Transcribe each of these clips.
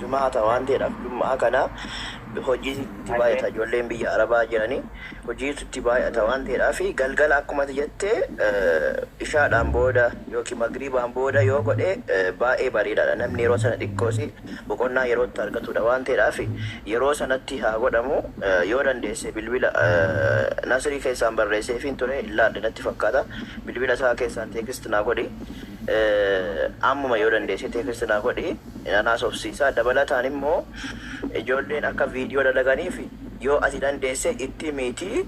Jumaata waan ta'eedhaaf jumaa kana hojii itti baay'ata, ijoolleen biyya arabaa jiranii hojiitu itti baay'ata waan ta'eedhaaf galgala akkuma ati jettee ishaadhaan booda yookiin magriibaan booda yoo godhe baay'ee bareedaadha. Namni yeroo sana xiqqoosi boqonnaa yeroo itti argatudha waan ta'eedhaaf yeroo sanatti haa godhamu. Yoo dandeesse bilbila Nasrii keessaan barreesseefiin ture, ilaalle natti fakkaata, bilbila isaa keessaan text naa godhi. Ammuma yoo dandeesse text naa godhi, nan haasofsiisa. Dabalataan immoo ijoolleen akka viidiyoo dalaganiif yoo ati dandeesse itti himiitii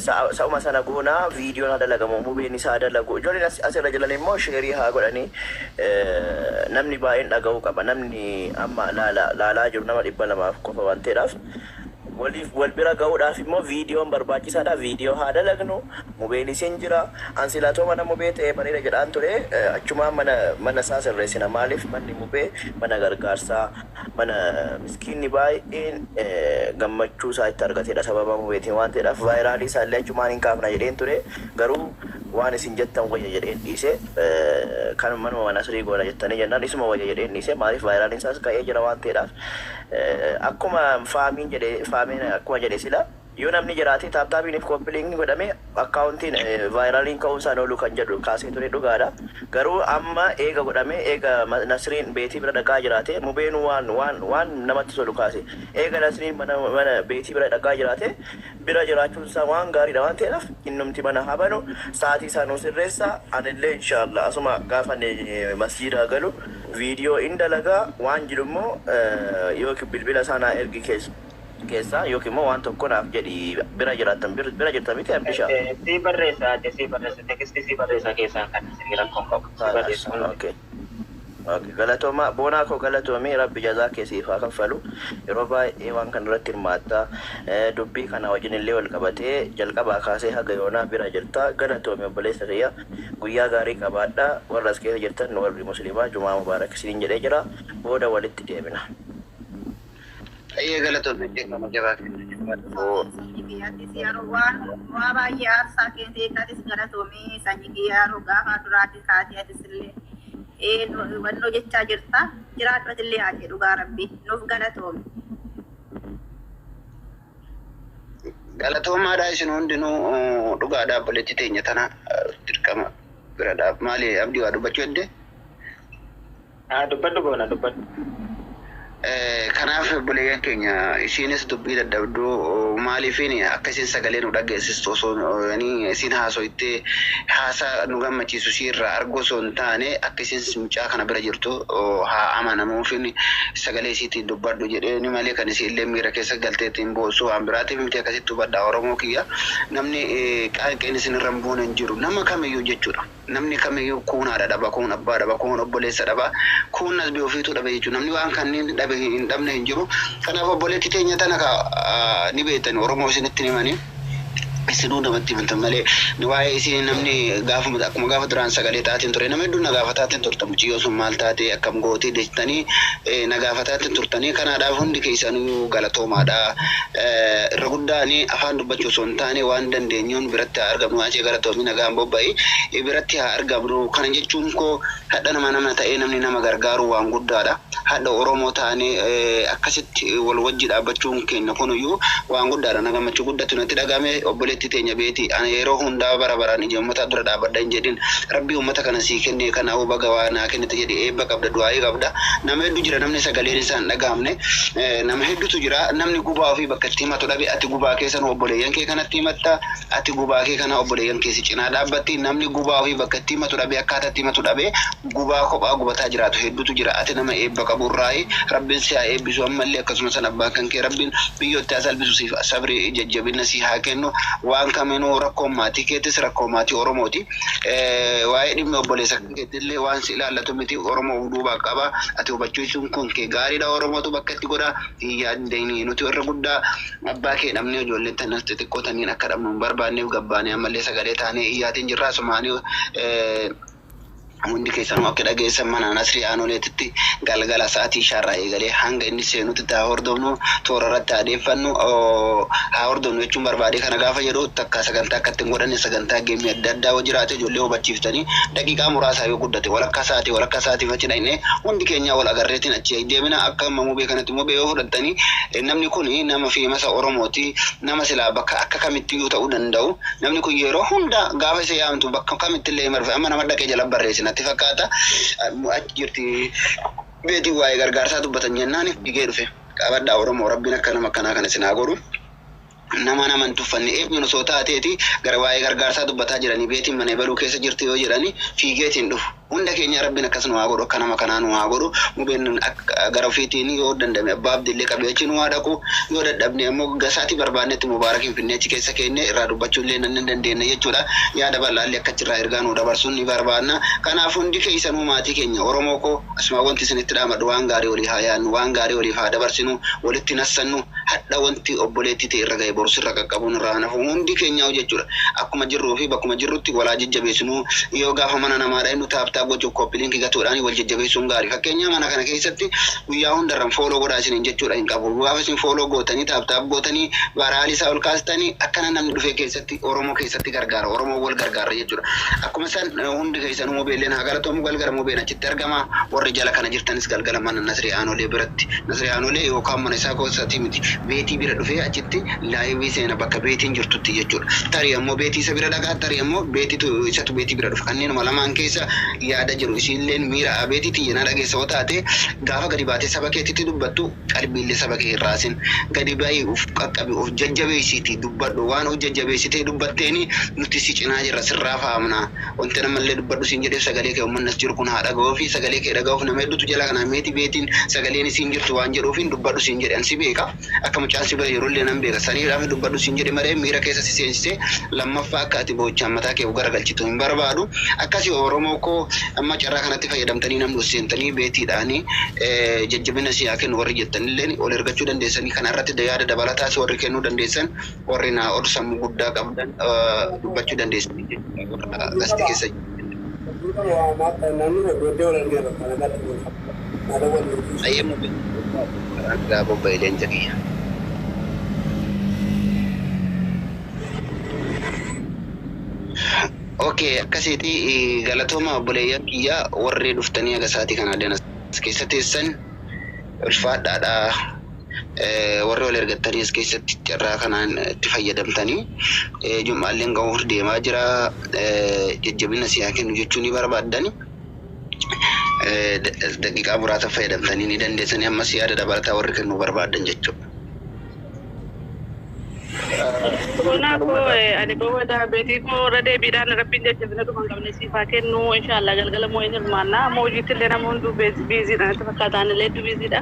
sa'uma sana goonaa, viidiyoon haa dalagamu, mubeen isaa dalagu, ijoolleen asirra jiran immoo share haa godhanii. Namni baay'een dhaga'uu qaba. Namni amma laalaa jiru nama 200 qofa waan ta'eedhaaf waliif wal bira ga'uudhaaf immoo viidiyoon barbaachisaadha. Viidiyoo haa dalagnu. Mubeen isin jira. An silaatoo mana mubee ta'ee bareeda jedhaan ture. Achumaan mana isaa sirreessina. Maaliif, manni mubee mana gargaarsaa, mana miskiinni baay'een gammachuu isaa itti argatedha sababa mubeetiin waan ta'eedhaaf viral isaa illee achumaan hin kaafna jedheen ture. Garuu waan isin jettan wayya jedheen dhiise. Kan manuma mana sirii goona jettanii jennaan isuma wayya jedheen dhiise. Maaliif, viraliin isaas ka'ee jira waan ta'eedhaaf. Akkuma faamiin jedhe, faamiin akkuma jedhe, sila yoo namni jiraate tap tapiiniif copy link godhame accountiin viraliin ka'uu isaan oolu kan jedhu kaasee ture, dhugaadha. Garuu amma eega godhame, eega Nasriin beetii bira dhaqaa jiraate, mubeen waan namatti tolu kaase, eega Nasriin mana beetii bira dhaqaa jiraate, bira jiraachuun isaa waan gaariidha waan ta'eedhaaf innumti mana haa banu, sa'aatii isaa nuu sirreessa. Anillee inshaallah asuma gaafa masjiidaa galu viidiyoo in dalagaa. Waan jiru immoo yookiin bilbila isaa naa ergi keessa yookiin immoo waan tokko naaf jedhi. Bira jiraattan, bira jirtan miti, Abdishaa? Si barreessa, ati si barreessa, text si barreessa keessaan kan sirrii rakkoon qabu. Si barreessa hundi. Okay. Galatooma, boonaa koo, galatoomii. Rabbi jazaa kee siif haa kaffalu. Yeroo baay'ee waan kana irratti hirmaatta. Dubbii kana wajjin illee wal qabatee jalqabaa kaasee haga yoonaa bira jirta. Galatoomii, obboleessa kiyya. Guyyaa gaarii qabaadha. Warra as keessa jirtan, warri musliimaa, Jumaa Mubaarak isiniin jedhee jira. Booda walitti deebina. Ayyee, galatoomii, jechuudha jabaa kenna. Sanyii kiyyaattis yeroo waan waa baay'ee aarsaa keessa atis galatoomii. Sanyii kiyya, yeroo gaafa duraatti kaatee atis illee hubannoo jechaa jirta, jiraadhu atillee haa jedhu. Dhugaa rabbi nuuf galatoomi. Galatoomaadha isin hundinuu. Dhugaadha, obboleettii teenya tana dirqama bira dhaab. Maali, Abdii, waa dubbachuu eddee? Haa, dubbadhu boona, dubbadhu. Kanaaf obboleeyyan keenya, isiinis dubbii dadhabduu maaliifin akka isin sagalee nu dhageessistu osoo isin haasoittee haasaa nu gammachiisu isiirraa arguu osoo hin taane, akka isin mucaa kana bira jirtu haa amanamuufin sagalee isiitiin dubbadhu jedheeni malee kan isin illee miira keessa galteetiin boossu waan biraatiif miti. Akkasitti hubadhaa, Oromoo kiyya. Namni qaanqeen isin irra hin buune hin jiru, nama kamiyyuu jechuudha. Namni kamiyyuu kuun haadha dhaba, kuun abbaa dhaba, kuun obboleessa dhaba, kuun nasbii ofiitu dhabe jechuudha. Namni waan kanneen dhabe hin dhabne hin jiru. Kanaaf obboleetti teenya tana ka ni beektan, Oromoo isinitti himanii isinuu namatti himantan malee ni waa'ee isin namni gaafuma akkuma gaafa duraan sagalee taatiin ture, nama hedduun na gaafataatiin turta, mucayyoo sun maal taate, akkam gootee jettanii na gaafataatiin turtanii. Kanaadhaaf hundi keessanuu galatoomaadha. Irra guddaan afaan dubbachuu osoo hin taane waan dandeenyuun biratti haa argamnu. Achii galatoomii, nagaan bobba'i, biratti haa argamnu. Kana jechuun koo hadha nama nama ta'ee namni nama gargaaru waan guddaadha. Hadha Oromoo taanee akkasitti wal wajji dhaabbachuun keenya kunuyyuu waan guddaadha. Na gammachuu guddatu natti dhagame. Obboleetti teenya beeti, ani yeroo hundaa bara baraan ija uummata dura dhaabbadha hin jedhin. Rabbii uummata kana sii kenne, kanaafuu baga waa naa kennite jedhi. Eebba qabda, du'aayii qabda. Nama hedduu jira, namni sagaleen isaa hin dhagahamne nama hedduutu jira, namni gubaa ofii bakka itti himatu dhabe. Ati gubaa keessa nu obboleeyyan kee kanatti himatta, ati gubaa kee kana obboleeyyan kee si cinaa dhaabbatti. Namni gubaa ofii bakka itti himatu dhabe, akkaataa itti himatu dhabe, gubaa kophaa gubataa jiraatu hedduutu jira. Ati nama eebba qabu irraayi, Rabbiin si haa eebbisu. Ammallee akkasuma san abbaan kan kee Rabbiin biyyootti haa salphisu, siif sabri jajjabina si haa kennu. Waan kaminuu rakkoon maatii keetis rakkoo maatii Oromooti. Waa'ee dhimmi obboleessa kan keetillee waan si ilaallatu miti. Oromoo of duubaa qaba. Ati hubachiisuun kun kee gaariidha. Oromootu bakka itti godha hin yaaddeenii. Nuti warra guddaa abbaa kee dhabnee, ijoolleen tanas xixiqqoo taniin akka dhabnu hin barbaanneef gabbaanee ammallee sagalee taanee iyyaatiin jirra asumaanii. Hundi keessanuu akka dhageessan mana Nasrii Aanoleetitti galgala sa'aatii ishaarraa eegalee hanga inni seenutti haa hordofnu, toora irratti haa deeffannu, haa hordofnu jechuun barbaade. Kana gaafa jedhu takka sagantaa akkatti hin godhanne, sagantaa geemii adda addaa yoo jiraate ijoollee hubachiiftanii daqiiqaa muraasaa yoo guddate walakkaa sa'aatii walakkaa sa'aatiif achi dhaqnee hundi keenya wal agarreetiin achi deemina. Akka amma mubee kanatti mubee yoo fudhattanii, namni kun nama fiimasa Oromooti, nama silaa bakka akka kamittiyyuu ta'uu danda'u. Namni kun yeroo hunda gaafa isa yaamtu bakka kamittillee marfe amma nama dhaqee jala barreesse natti fakkaata. Achi jirti beetiin waa'ee gargaarsaa dubbatan jennaan fiigee dhufe. Qabadhaa Oromoo, Rabbiin akka nama akkanaa kana isin haa godhu. Nama nama hin tuffanne eenyuun osoo taateeti gara waa'ee gargaarsaa dubbataa jiranii beetiin mana ebaluu keessa jirti yoo jedhani fiigeetiin dhufu. Hunda keenya Rabbiin akkas nu haa godhu, akka nama kanaa nu haa godhu. Mubeen gara ofiitiin yoo dandame abbaa abdillee qabee achi nu haa dhaqu, yoo dadhabne ammoo gasaatii barbaannetti Mubaarak Finfinnee achi keessa keenne irraa dubbachuu illee nan dandeenya jechuudha. Yaada bal'aallee akka achirraa ergaa nu dabarsuun ni barbaanna. Kanaaf hundi keessanuu maatii keenya Oromoo koo, asumaa wanti isinitti dhaamadhu, waan gaarii walii haa yaadnu, waan gaarii waliif haa dabarsinu, walitti nassannu. Hadha wanti obboleettii ta'e irra ga'e borus irra qaqqabuun irraa hanafu hundi keenyaa jechuudha. Akkuma jirruu fi bakkuma jirrutti walaa jajjabeessinu. Yoo gaafa mana namaadha inni tap tap gochuuf copy link gatuudhaan wal jajjabeessuun gaarii. Fakkeenya mana kana keessatti guyyaa hundarran follow godhaa isiniin jechuudha hin qabu. Gaafa isin follow gootanii tap tap gootanii baraalii isaa ol kaastanii akkana namni dhufee keessatti Oromoo keessatti gargaara, Oromoo wal gargaara jechuudha. Akkuma san hundi keessanuu mobeelleen haa galatoomu. Galgala mobeen achitti argama. Warri jala kana jirtanis galgala mana Nasrii Aanolee biratti, Nasrii Aanolee yookaan mana isaa keessatti miti, beetii bira dhufee achitti live seena, bakka beetiin jirtutti jechuudha. Tarii ammoo beetii isa bira dhaqaa, tarii ammoo beetiitu isatu beetii bira dhufa. Kanneenuma lamaan keessa yaada jiru. Isiilleen miira beetii xiyyanaa dhageessa yoo taate, gaafa gadi baatee saba keetitti dubbattu qalbiillee saba kee irraasin gadi ba'ii uf qaqqabi, uf jajjabeessiiti dubbadhu. Waan uf jajjabeessitee dubbatteeni nuti si cinaa jirra, sirraa faamna. Wanti namallee dubbadhu siin jedheef sagalee kee uummanni as jiru kun haa dhaga'uu fi sagalee kee dhaga'uuf nama hedduutu jala kanaa meeti beetiin sagaleen isiin jirtu waan jedhuufin dubbadhu siin jedhe. Ansi beeka, akka mucaan si bira yeroo nan beeka. Saniidhaaf dubbadhu siin jedhe malee miira keessa si seensisee lammaffaa akka ati boo'ichaan mataa kee garagalchitu hin barbaadu. Akkasii Oromoo koo, amma carraa kanatti fayyadamtanii namni ol seentanii beetiidhaanii jajjabina si haa kennu warri jettanillee ol ergachuu dandeessanii. Kana irratti yaada dabalataas warri kennuu dandeessan, warri naa ol sammuu guddaa qabdan dubbachuu dandeessanii jechuudha. Gasti keessa. Ayyee, karaa bobba'ee leenca kiyya. Okay, akkasiiti. Galatooma obboleeyyan kiyya, warri dhuftanii aga sa'aatii kana adeena as keessa teessan ulfaadhaadha. Warri wal ergattanii as keessatti carraa kanaan itti fayyadamtanii jum'aalleen ga'uuf deemaa jira. Jajjabina si haa kennu jechuu ni barbaaddani. Daqiiqaa muraasa fayyadamtanii ni dandeessanii. Ammas yaada dabalataa warri kennuu barbaaddan jechuudha. Kanaafuu ani booda beetii koo irra deebiidhaan Rabbiin jajjabina dhuma hin qabne siif haa kennu. Inshaallah galgala moo hin hirmaanna. Amma hojiitti illee nama hunduu busydha natti fakkaata. Ani illee hedduu busydha.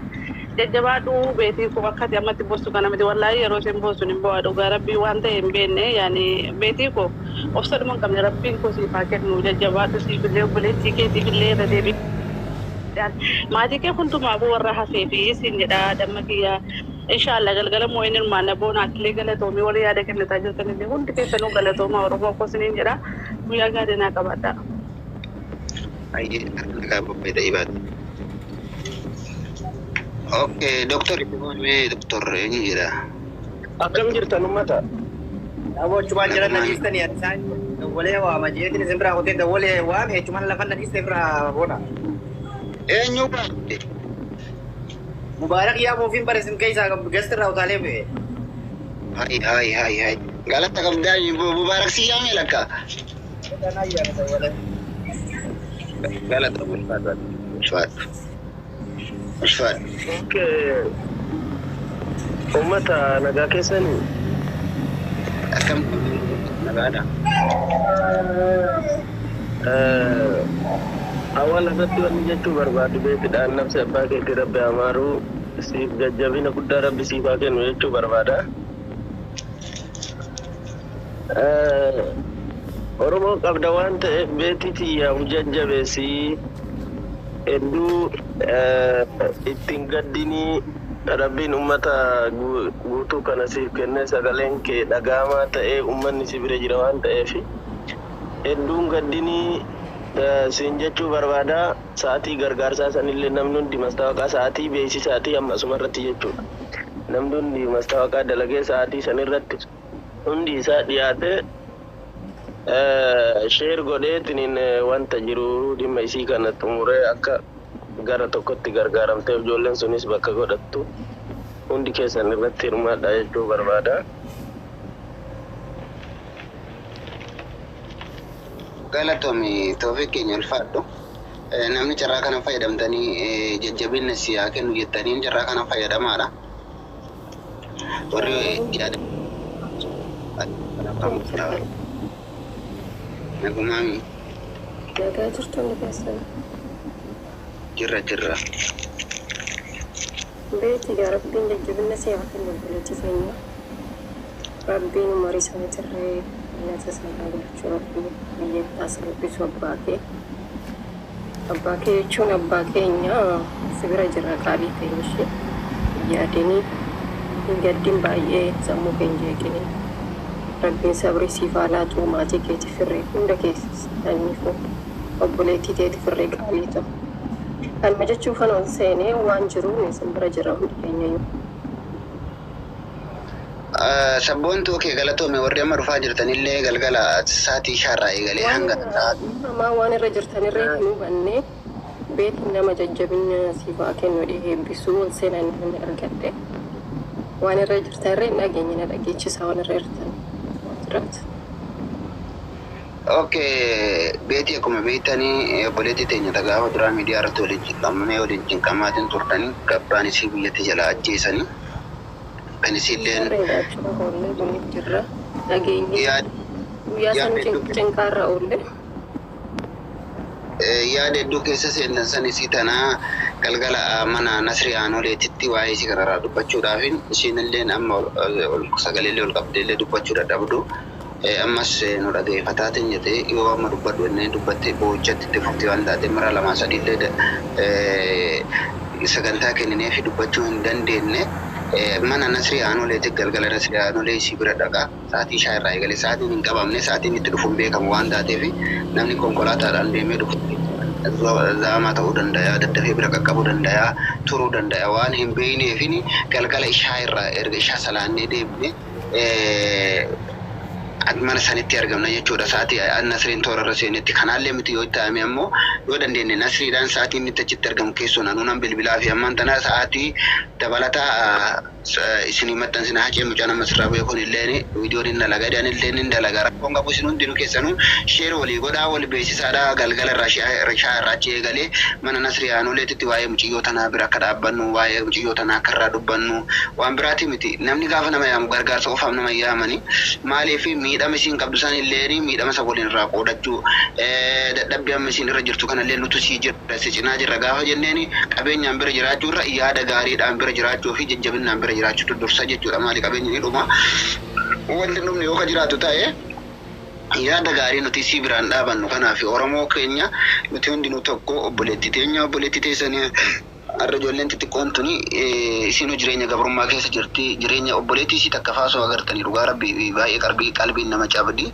Jajjabaadhu beetii koo. Akka ati ammatti boossu kana miti. Wallaahi yeroo isheen boossu hin bo'aa, dhugaa Rabbii waan ta'e hin beekne. Yaani beetii koo obsa dhuma hin qabne Rabbiin koo siif haa kennu. Jajjabaadhu, siif illee obboleettii keetiif illee irra deebiidhaan maatii kee hundumaafuu warra hafee fi siin jedha damma kiyyaa. Inshaallah galgala moo hin hirmaanna. Boona akkilee galatoomii, warri yaada kennataa jirtan illee hundi keessanuu galatooma. Oromoo koo isiniin jedha, guyyaa gaarii naa qabaadha. Ayyee, nagaa bobba'ee ibaadha. Okay, doktor, doktor eenyu jedha? Akkam jirtan ummata? Aboo, achumaan jiran na dhiistanii. Ani isaan dawwalee waama jeetiin isin biraa qotee dawwalee waame, achumaan lafa na dhiiste biraa boona. Eenyu baate? Mubaarak yaamuufiin bare isin keessaa gasti irraa utaalee bu'e. Hai hai hai hai. Galata qabdaa, Mubaarak si yaame lakka. Kanaa yaame dawwalee. Galata, ulfaadhu, ulfaadhu. Ulfaadhu. Okay. Ummata, nagaa keessanii? Akkam, nagaadha? Awwaal irratti wanni jechuu barbaadu, beekidhaan nafsi abbaa keetii Rabbi amaaruu, siif jajjabina guddaa Rabbi siif haa kennu jechuu barbaada. Oromoo qabda waan ta'eef beetii tiyyaaf jajjabeessii, hedduu ittiin gaddinii. Rabbiin ummata guutuu kana siif kennee sagaleen kee dhagaamaa ta'ee ummanni si bira jira waan ta'eef hedduun gaddinii. Siin jechuu barbaada sa'aatii gargaarsaa sanillee namni hundi mastaawaqaa sa'aatii beeksisaatii amma asuma irratti jechuudha. Namni hundi mastaawaqaa dalagee sa'aatii sanirratti hundi isaa dhiyaatee share godheetiniin wanta jiru dhimma isii kana xumuree akka gara tokkotti gargaaramtee ijoolleen sunis bakka godhattu hundi keessan irratti hirmaadha jechuu barbaada. Galatoomi Toofiq keenya, ulfaadhu. Namni carraa kana fayyadamtanii jajjabina si haa kennu jettanii carraa kana fayyadamaadha. Warri yaada nagumaami. Nagaa jirtu hundi keessan? Jirra, jirra. Beeti gaa, Rabbiin jajjabina si haa kennu, obboleettii keenya. Rabbiin umurii isaaniitirree nyaata isaanii gochuu, Rabbiin biyyattaa salphisu abbaa kee. Abbaa kee jechuun abbaa keenya, si bira jira qaalii keenya ishee. Yaadanii hin gaddin, baay'ee sammuu keenya jeeqinii. Rabbiin sabrii siif haa laatu, maatii keetiif irree hunda keessaniifuu obboleettii teetiif irree qaalii ta'u. Kanuma jechuufan ol seenee, waan jiruun isin bira jira hundi keenya iyyuu. Sabboontuu kee galatoome. Warri amma dhufaa jirtanillee galgala sa'aatii 5rraa eegalee hanga sa'aatii Hamaa waan irra jirtanirree hin hubanne. Beetiin nama jajjabina siif haa kennu, eebbisuu ol seenan hin argadhe. Waan irra jirtanirree hin dhageenye, na dhageechisa waan irra jirtan. Jiraatu. Okay, beetii akkuma beektanii obboleettii teenya gaafa duraa miidiyaa irratti waliin cinqamnee waliin cinqamaatiin turtanii gabbaan isii biyyatti jala ajjeesanii kan isiilleen Sarreedha jechuudha, oollee bunni jirra. Dhageenye guyyaa san cinqaarra oolle. Yaada hedduu keessa seentan san isii tanaa galgala mana Nasrii Aanoleetitti waa'ee isii kanarraa dubbachuudhaaf ishiin illeen amma sagaleellee ol qabdeellee dubbachuu dadhabdu. Ammas nu dhageeffataatiin jette, yoo amma dubbadhu jennee dubbattee boo'ichatti itti fufti waan taate mara lamaa sadiillee sagantaa kenninee fi dubbachuu hin dandeenye. Mana Nasrii Aanoleetti galgala Nasrii Aanolee isii bira dhaqa. Sa'aatii 5 irraa eegalee sa'aatiin hin qabamne, sa'aatiin itti dhufu hin beekamu waan taateef namni konkolaataadhaan deemee dhufu zaamaa ta'uu danda'a, daddafee bira qaqqabuu danda'a, turuu danda'a waan hin beekneef galgala ishaa irraa erga ishaa salaannee deemne mana sanitti argamna jechuudha. Sa'aatii Nasriin toora irra seenetti kanaallee miti, yoo ta'ame ammoo yoo dandeenye Nasriidhaan sa'aatiin itti achitti argamu keessoo nanuunan bilbilaa fi ammaan tana sa'aatii dabalataa isinii maxxansina. Hacee mucaa nama sirraa bu'e kun illeen viidiyoon hin dalagaa, idaan illeen hin dalagaa, rakkoon qabu. Isin hundinuu keessanuu share walii godhaa, wal beeksisaadha. Galgala irraa shaa irraa achi eegalee mana Nasrii Aanoleetitti waa'ee muciyyoo tanaa bira akka dhaabbannu, waa'ee muciyyoo tanaa akka irraa dubbannu. Waan biraati miti, namni gaafa nama yaamu gargaarsa qofaaf nama yaamani maaliif miidhama isiin qabdu san illeen miidhama isa waliin irraa qoodachuu, dadhabbii amma isiin irra jirtu kanallee nutu sii jira, si cinaa jirra gaafa jenneeni qabeenyaan bira jiraachuu irra yaada gaariidhaan bira jiraachuu fi jajjabinnaan bira jiraachuutu dursa jechuudha. Maali, qabeenyi ni dhuma, wanti dhumni yoo ka jiraatu ta'e yaada gaarii nuti isii biraan dhaabannu. Kanaaf Oromoo keenya, nuti hundinuu tokko, obboleettii teenya, obboleettii teessanii. Har'a ijoolleen xixiqqoon tuni isiinuu jireenya gabrummaa keessa jirti. Jireenya obboleettii isii takka faasoo agartanii, dhugaa Rabbii baay'ee qalbii qalbiin nama cabdi.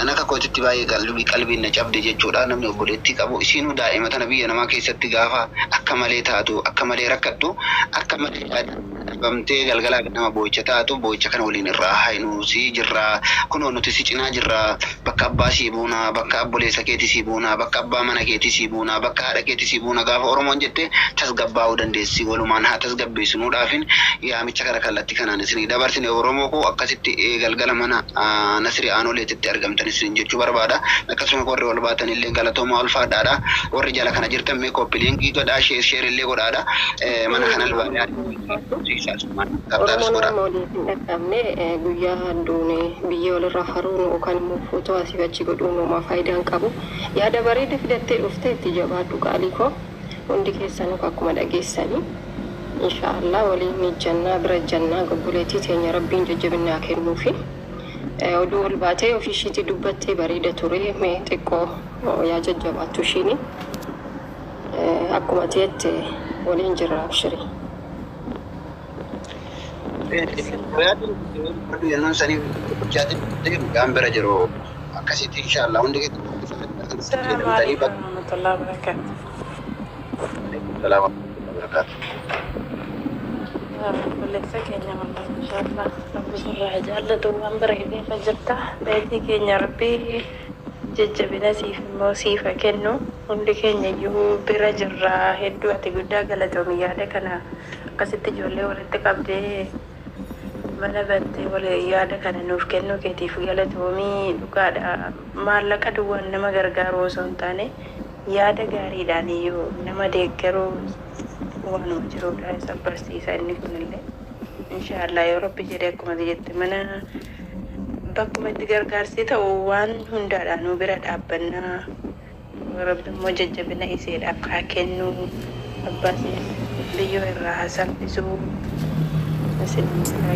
Ana akka kootitti baay'ee qalbii qalbiin na cabdi jechuudha. Namni obboleettii qabu isiinuu daa'ima tana biyya namaa keessatti gaafa akka malee taatu, akka malee rakkattu, akka malee dhabamtee galgalaa nama boo'icha taatu, boo'icha kana waliin irraa haynu si jirraa, kunoo nuti si cinaa jirraa, bakka abbaa sii buunaa, bakka obboleessa keetii sii buunaa, bakka abbaa mana keetii sii buunaa, bakka haadha keetii sii buunaa gaafa Oromoon jette tasgabbaa'uu dandeessi. Walumaan haa tasgabbeessinuudhaafin yaamicha kana kallattii kanaan isinii dabarsine. Oromoo koo, akkasitti galgala mana Nasrii Aanoleetitti argamtan isin jechuu barbaada. Akkasuma warri ol baatan illee galatoomaa, ulfaadhaadha. Warri jala kana jirtan mee copy link godhaa, share share illee godhaadha. Mana kana Oromoon nama waliin hin dhaqqabne guyyaa duune biyya walirraa haruun yookaan immoo footoo asii achi godhuun homaa faayidaa hin qabu. Yaada bareeda fidattee dhuftee, itti jabaadhu qaalii koo. Hundi keessanuu akkuma dhageessanii. Inshaallah waliin ni jannaa bira jannaa, obboleettii teenya Rabbiin jajjabinaa kennuufi. Oduu ol baatee ofii ishiitii dubbattee bareeda ture, mee xiqqoo yaa jajjabaattu ishiini. Akkuma ta'etti waliin jirra, abshirii. Yennoon sanii gaan bira jiru akkasitti inshaallah hundi السلام jedhamtanii عليكم ورحمة الله وبركاته. Salaam barakaatu. Obboleessa keenya wallah inshaallah rabbi sirraa jaallatu waan bareedee irra jirta. Beetii keenya rabbi jajjabina siif immoo siif haa kennu. Hundi keenya iyyuu bira jirra. Hedduu ati guddaa galatoomi yaada kana akkasitti ijoollee walitti qabdee mana bantee wal yaada kana nuuf kennuu keetiif galatoomii dhugaadha. Maallaqa duwwaan nama gargaaru osoo hin taane yaada gaariidhaan iyyuu nama deeggaruu waanuma jirudha isa barsiisa inni kunillee. Inshaallah yoo rabbi jedhee akkuma ati jette mana bakkuma itti gargaarsi ta'u waan hundaadhaan nu bira dhaabbannaa. Rabbi immoo jajjabina iseedhaaf haa kennu. Abbaas biyyoo irraa haa salphisu. Isin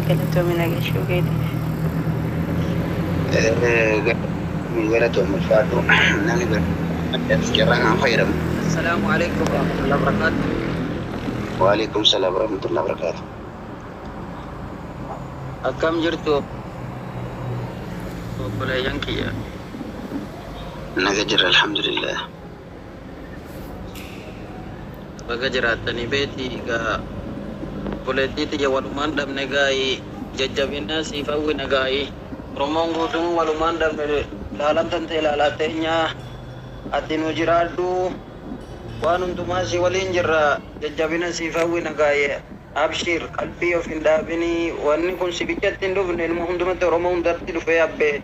galatoomi nagashuu keetiif. Galatoom ulfaadhu namni bira carraa kan fayyadamu. Assalaamu alaikum warahmatullahi wabarakatuh. Waalaikum salaam warahmatullahi wabarakatuh. Akkam jirtu obboleeyyan kiyya? Naga jira alhamdulillah. Baga jiraattanii beeti egaa obboleettii tiyya walumaan dhabne gaa'ii jajjabina siif hawwina gaa'ii Oromoon guutuun walumaan dhabne laalamtan ta'e ilaalaa teenyaa ati nu jiraadhu waan hundumaa si waliin jirra jajjabina siif hawwina gaa'ii abshir qalbii of hin dhaabinii wanni kun si bichatti hin dhufne ilma hundumatti Oromoo hundatti dhufee abbee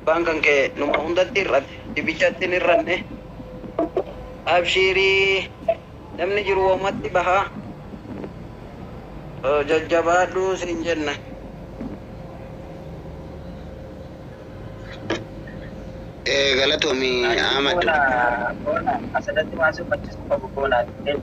abbaan kan kee numa hundatti hir'ate si bichatti hin hir'anne abshiirii namni jiru woomatti bahaa jajjabaadhu siin jenna. Galatoomi Ahmad. Boona asirratti waan si qabu boona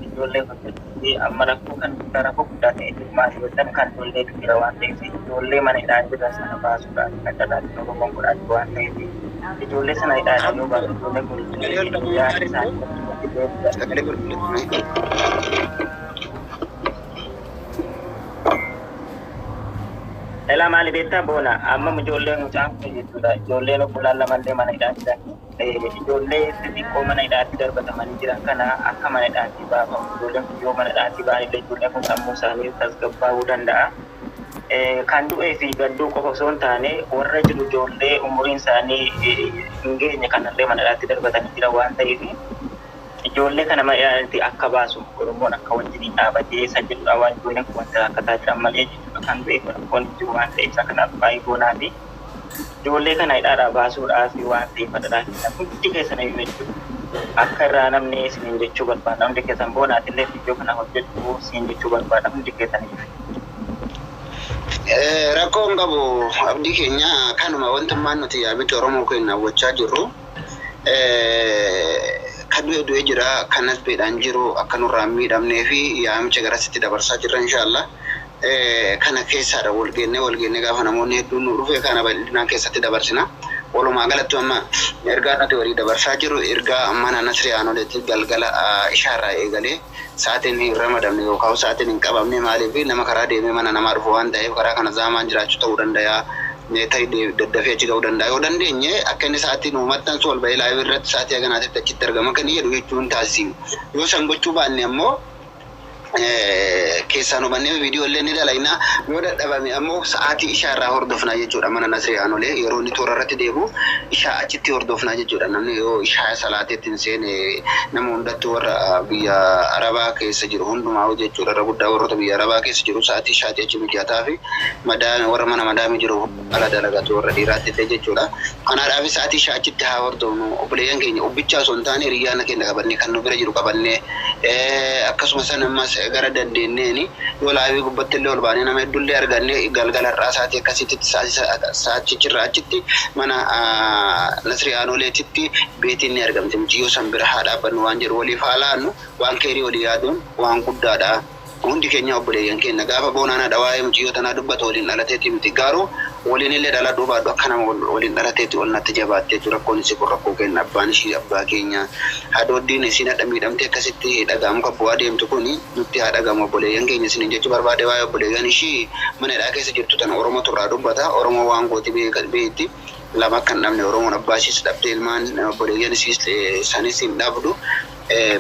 ijoollee hojjechuufi amma rakkoo kan guddaa rakkoo guddaa ta'e jiru maal yoo kan ijoollee jira waan ta'eef ijoollee mana hidhaa jiran sana baasuudhaan kan carraatti Oromoon godhaa jiru waan ta'eef ijoollee sana hidhaa yoo baasu ijoollee kun yaada isaanii Sagalee qulqulleeffame. Dhala maali beektaa boona amma ijoolleen mucaan kun jechuudha ijoolleen obbolaan lamallee mana hidhaa jiran ijoollee xixiqqoo mana hidhaatti darbatamanii jiran kana akka mana hidhaatti baafamu ijoolleen kun yoo mana hidhaatti ba'an illee ijoolleen kun sammuu isaanii tasgabbaa'uu danda'a. Kan du'ee fi gadduu qofa osoo hin taane warra jiru ijoollee umuriin isaanii hin geenye kanallee mana hidhaatti darbatanii jiran waan ta'eef ijoollee kana mana hidhaatti akka baasu Oromoon akka wajjin dhaabatee isa jedhudha waan ijoolleen kun wanta rakkataa jiran malee jechuudha kan du'e rakkoon jiru waan ta'eef isa kanaaf baay'ee goonaa fi ijoollee kana hidhaadhaa baasuudhaaf waan ta'eef fadhaadhaa kenna hundi keessan iyyuu jechuudha. Akka irraa namni isiniin jechuu barbaada hundi keessan boonaatillee iddoo kana hojjechuu siin jechuu barbaada hundi keessan iyyuu. Rakkoo hin qabu abdii keenya kanuma wantummaan nuti yaamicha Oromoo keenya hawwachaa jirru. Kan du'e du'e jira kan asbeedhaan jiru akka nurraa hin miidhamnee fi yaamicha garasitti dabarsaa jirra inshaallah. Kana keessaadha wal geenne gaafa namoonni hedduun nu dhufe kana bal'inaan keessatti dabarsina. Walumaa galatti amma ergaa nuti walii dabarsaa jiru ergaa mana Nasrii Aanoleetti galgala ishaarraa eegalee sa'aatiin hin ramadamne yookaan sa'aatiin hin qabamne maaliif nama karaa deemee mana namaa dhufu waan ta'eef karaa kana zaamaan jiraachuu ta'uu danda'a. Ta'e daddafee achi ga'uu danda'a. Yoo dandeenye akka inni sa'aatii nu maxxansu ol ba'ee live irratti sa'aatii haganaatitti achitti argama kan jedhu jechuun taasisimu. Yoo san gochuu baanne ammoo keessaan hubannee viidiyoo illee ni dalagnaa yoo dadhabame ammoo sa'aatii ishaa irraa hordofnaa jechuudha mana Nasrii Aanolee yeroo inni toora irratti deemu ishaa achitti hordofnaa jechuudha namni yoo ishaa salaateetti hin seene nama hundattuu warra biyya Arabaa keessa jiru hundumaa jechuudha irra guddaa warroota biyya Arabaa keessa jiru sa'aatii ishaatii achi mijataa fi madaami warra mana madaami jiru ala dalagatu warra dhiiraatti illee jechuudha. Kanaadhaaf sa'aatii ishaa achitti haa hordofnu obboleeyyan keenya obbichaa osoo hin taane hiriyyaana keenya qabannee kan nu bira jiru qabannee akkasumas ammas gara dandeenyeeni yoo live gubbatti illee ol baanee nama hedduullee arganne galgala irraa sa'aatii akkasitti sa'aatii achitti mana Nasrii Aanoleetitti beetiin ni argamti. Mucayyoo san bira haa dhaabbannu waan jedhu waliif haa laannu waan keerii walii yaaduun waan guddaadha. Hundi keenya obboleeyyan keenya gaafa boonaan haadha waa'ee mucayyoo tanaa dubbatu waliin dhalateeti miti garuu waliin illee dhaladhuu baadhu akka nama waliin dhalateeti ol natti jabaattee jechuudha rakkoon isii kun rakkoo keenya abbaan ishii abbaa keenya haadhoddiin isiin hadha miidhamtee akkasitti dhaga'amu kan bu'aa deemtu kun nutti haa dhagamu obboleeyyan keenya isiniin jechuu barbaade waa'ee obboleeyyan ishii mana hidhaa keessa jirtu tana Oromoo turraa dubbata Oromoo waan gooti beekti. Lama akka hin dhabne, Oromoon abbaa isiis dhabde, ilmaan obboleeyyan isiis sanis hin dhabdu.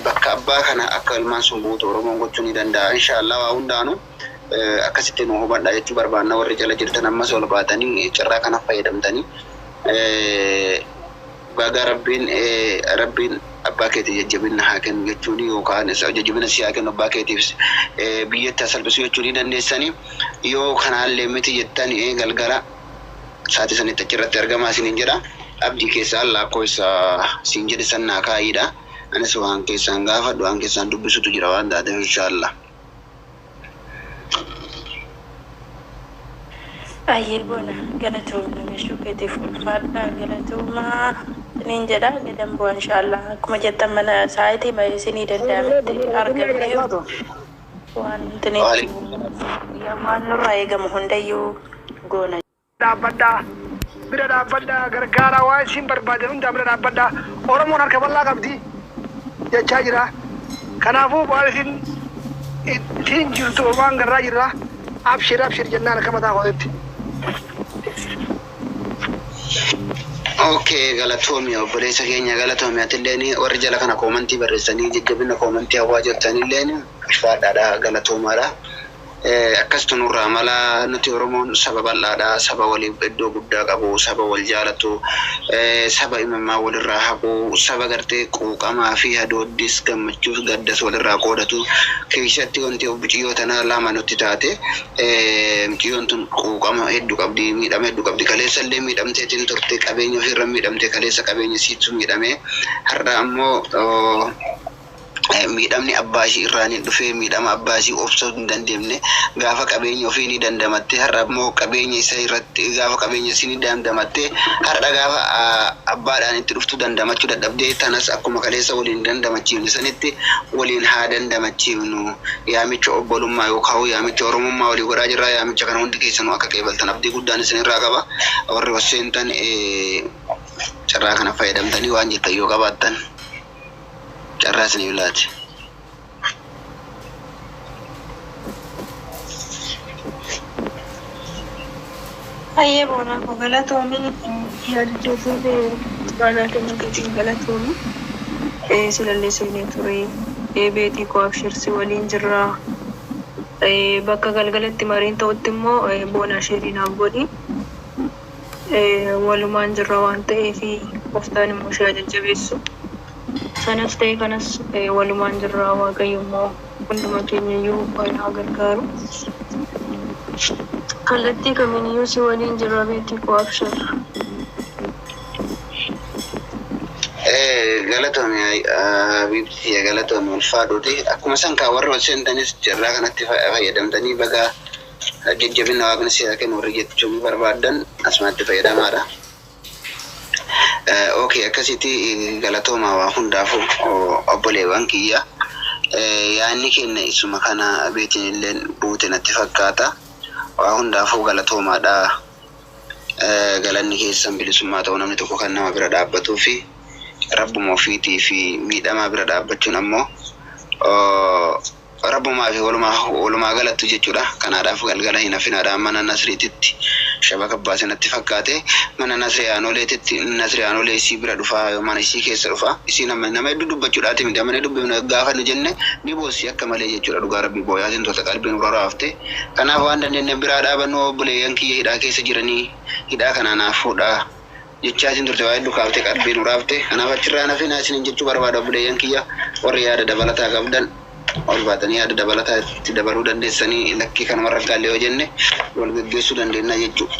Bakka abbaa kana akka ilmaan sun buutu Oromoon gochuu ni danda'a. Inshaallah waa hundaanuu akkasitti nu hubadha jechuu barbaanna. Warri jala jirtan ammas ol baatanii carraa kana fayyadamtanii, baga Rabbiin abbaa keetii jajjabina haa kennu jechuun yookaan jajjabina si haa kennu, abbaa keetiif biyyatti haa salphisu jechuu ni dandeessanii. Yoo kanaallee miti jettan, galgala sa'aatii sanitti achirratti argamaa isiniin jedha. Abdii keessaan lakkoofsa siin jedhe san naa kaa'iidha. Anis waan keessaan gaafadhu, waan keessaan dubbisutu jira waan taateef, inshaallah. Ayyee boona, galatoomna, gashuu keetiif ulfaadha, galatoomaa isiniin jedha. Gadan bu'a inshaallah, akkuma jettan mana sa'aatii isinii danda'ametti argamne waan waan nurraa eegamu hundayyuu goona. Dhaabbadhaa, bira dhaabbadhaa, gargaaraa, waan isin barbaadan hundaa bira dhaabbadhaa. Oromoon harka bal'aa qabdi jechaa jira. Kanaafuu waan isin ittiin jirtu waan garraa jirra. Abshir, abshir jennaan akka mataa kootitti. Okay, galatoomi obboleessa keenya, galatoomi. Atilleen warri jala kana koomantii barreessanii jajjabina koomantii hawaa jirtanilleen ulfaadhaadha, galatoomaadha. Akkasitu nurraa mala. Nuti Oromoon saba bal'aadha, saba waliif iddoo guddaa qabu, saba wal jaalatu, saba imamaa walirraa haqu, saba gartee quuqamaa fi hadooddis gammachuuf gaddas walirraa qoodatu keessatti wanti muciyyoo tanaa lama nutti taate. Muciyyoon tun quuqama hedduu qabdi, miidhama hedduu qabdi. Kaleessa illee miidhamteetiin turte, qabeenya ofiirra miidhamte. Kaleessa qabeenya siitu miidhame, har'a ammoo miidhamni abbaa ishii irraan hin dhufee, miidhama abbaa ishii obsuu hin dandeenye. Gaafa qabeenya ofii ni dandamatte, har'a immoo qabeenya isa irratti, gaafa qabeenya isii ni dandamatte, har'a gaafa abbaadhaan itti dhuftu dandamachuu dadhabdee. Tanas akkuma kaleessa waliin dandamachiifne sanitti waliin haa dandamachiifnu. Yaamicha obbolummaa yookaan yaamicha Oromummaa walii godhaa jirra. Yaamicha kana hundi keessanuu akka qeebaltan abdii guddaan isinirraa qaba. Warri wasseentan carraa kana fayyadamtanii waan jettan yoo qabaattan carraa isiniif laate. Hayyee boonaa koo, galatoomii, yaadachuufi baanaa kennuu keetiin galatoomii. Silallee seenee ture. Beetii koo, abshirsi waliin jirra. Bakka galgalatti mariin ta'utti immoo boonaa sheerii naaf godhi. Walumaan jirra waan ta'eef, gooftaan immoo ishee jajjabeessu. Sanas ta'e kanas walumaan jirra, Waaqayyo immoo hunduma keenya iyyuu haa gargaaru. Kallattii kamiiniyyuu si waliin jirra, beetii koo, abshir. Galatoomi Habiibti, galatoomi, ulfaadhuuti. Akkuma san kaa warri ol seentanis carraa kanatti fayyadamtanii baga jajjabina Waaqni si haa kennu warri jechuun barbaaddan asumatti fayyadamaadha. Okay, akkasitti galatooma waa hundaafuu obboleewwan kiyya. Yaanni keenya isuma kana, beetiin illee buute natti fakkaata. Waa hundaafuu galatoomaadha. Galanni keessan bilisummaa ta'uu. Namni tokko kan nama bira dhaabbatuu fi rabbuma ofiitii fi miidhamaa bira dhaabbachuun ammoo rabbumaa fi walumaa galattu jechuudha. Kanaadhaaf galgala hin hafinaadha mana Nasriititti shabaka baase natti fakkaate. Mana Nasrii Aanoleetitti, Nasrii Aanolee isii bira dhufaa, mana isii keessa dhufaa. Isii nama hedduu dubbachuudhaati miti, amma dubbifne gaafa nu jenne ni boossi akka malee jechuudha. Dhugaa Rabbii booyaatiin tolte, qalbiin raraafte. Kanaaf waan dandeenye biraa dhaabannu. Obboleeyyan kiyya hidhaa keessa jiranii, hidhaa kanaa naaf fuudhaa jechaatiin turte, waa hedduu kaaftee qalbii nu raafte. Kanaaf achirraa nafinaa isinin jechuu barbaada. Obboleeyyan kiyya warri yaada dabalataa qabdan ol baatanii yaada dabalataa itti dabaluu dandeessanii, lakkii kanuma raggaalle yoo jenne wal geggeessuu dandeenya jechuudha.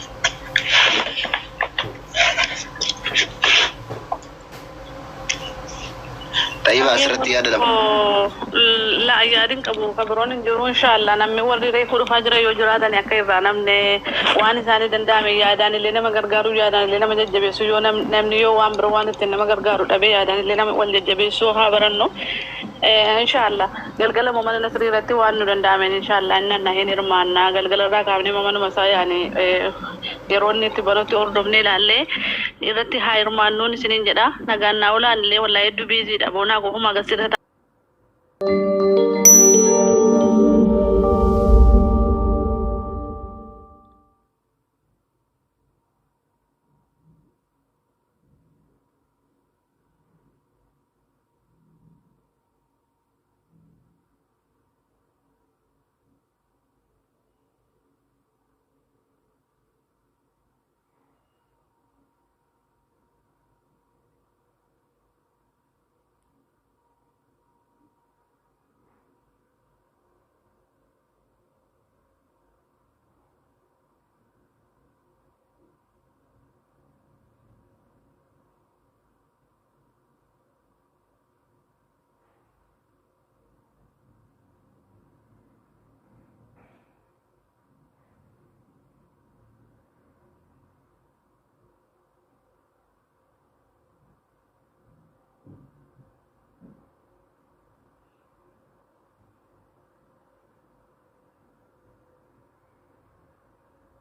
Xayyibaa, asirratti yaada dabala. La, yaadin qabu ka biroon hin jiru. Inshaallah namni warri reefu dhufaa jira yoo jiraatan, akka irraa namni waan isaanii danda'ame yaadaan illee nama gargaaru, yaadaan illee nama jajjabeessu, yoo namni yoo waan biroo waan ittiin nama gargaaru dhabee, yaadaan illee nama wal jajjabeessuu haa barannu. Inshaallah galgala immoo mana Nasrii irratti waan nu danda'ameen inshaallah inni anna hin hirmaannaa. Galgala irraa kaafnee manuma isaa yaani yeroo inni itti banutti hordofnee ilaallee irratti haa hirmaannuun isiniin jedha. Nagaan naa olaan illee, wallaahi hedduu biiziidha. Boonaa kofuma agarsiisa.